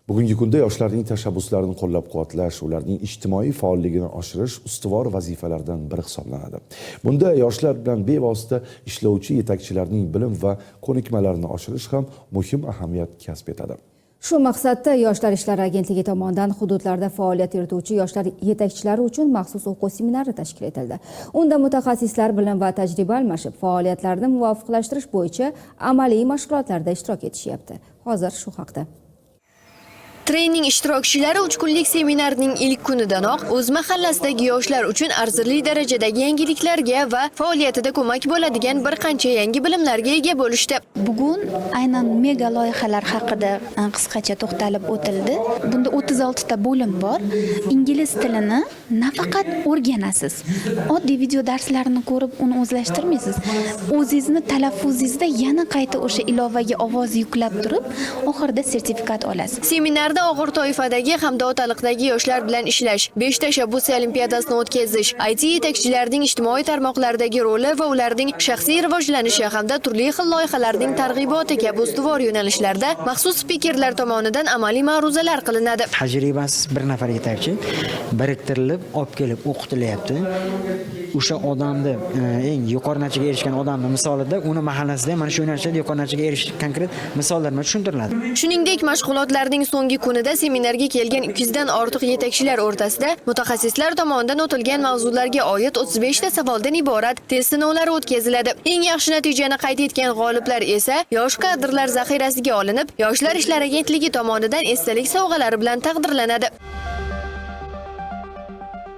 Bugungi kunda yoshlarning tashabbuslarini qo'llab-quvvatlash, ularning ijtimoiy faolligini oshirish ustuvor vazifalardan biri hisoblanadi. Bunda yoshlar bilan bevosita ishlovchi yetakchilarning bilim va ko'nikmalarini oshirish ham muhim ahamiyat kasb etadi. Shu maqsadda Yoshlar ishlari agentligi tomonidan hududlarda faoliyat yurituvchi yoshlar yetakchilari uchun maxsus o'quv seminari tashkil etildi. Unda mutaxassislar bilim va tajriba almashib, faoliyatlarini muvofiqlashtirish bo'yicha amaliy mashg'ulotlarda ishtirok etishyapti. Hozir shu haqda. Trening ishtirokchilari 3 kunlik seminarning ilk kunidanoq o'z mahallasidagi yoshlar uchun arzirli darajadagi yangiliklarga va faoliyatida ko'mak bo'ladigan bir qancha yangi bilimlarga ega bo'lishdi. Bugun aynan mega loyihalar haqida qisqacha to'xtalib o'tildi. Bunda 36 ta bo'lim bor. Ingliz tilini nafaqat o'rganasiz. Oddiy video darslarni ko'rib uni o'zlashtirmaysiz. O'zingizni talaffuzingizda yana qayta o'sha ilovaga ovoz yuklab turib, oxirida sertifikat olasiz. Seminarda og'ir toifadagi hamda otaliqdagi yoshlar bilan ishlash, 5 tashabbus olimpiadasini o'tkazish, IT yetakchilarining ijtimoiy tarmoqlardagi roli va ularning shaxsiy rivojlanishi hamda turli xil loyihalarning targ'iboti kabi ustuvor yo'nalishlarda maxsus spikerlar tomonidan amaliy ma'ruzalar qilinadi. Tajribasiz bir nafar yetakchi biriktirilib olib kelib o'qitilyapti. O'sha odamni eng yuqori natijaga erishgan odamni misolida uni mahallasida ham mana shu yo'nalishda yuqori natijaga erishish konkret misollar bilan tushuntiriladi. Shuningdek, mashg'ulotlarning so'nggi kunida seminarga kelgan 200 dan ortiq yetakchilar o'rtasida mutaxassislar tomonidan o'tilgan mavzularga oid 35 ta savoldan iborat test sinovlari o'tkaziladi. Eng yaxshi natijani qayd etgan g'oliblar esa yosh kadrlar zaxirasiga olinib, Yoshlar ishlari agentligi tomonidan esdalik sovg'alari bilan taqdirlanadi.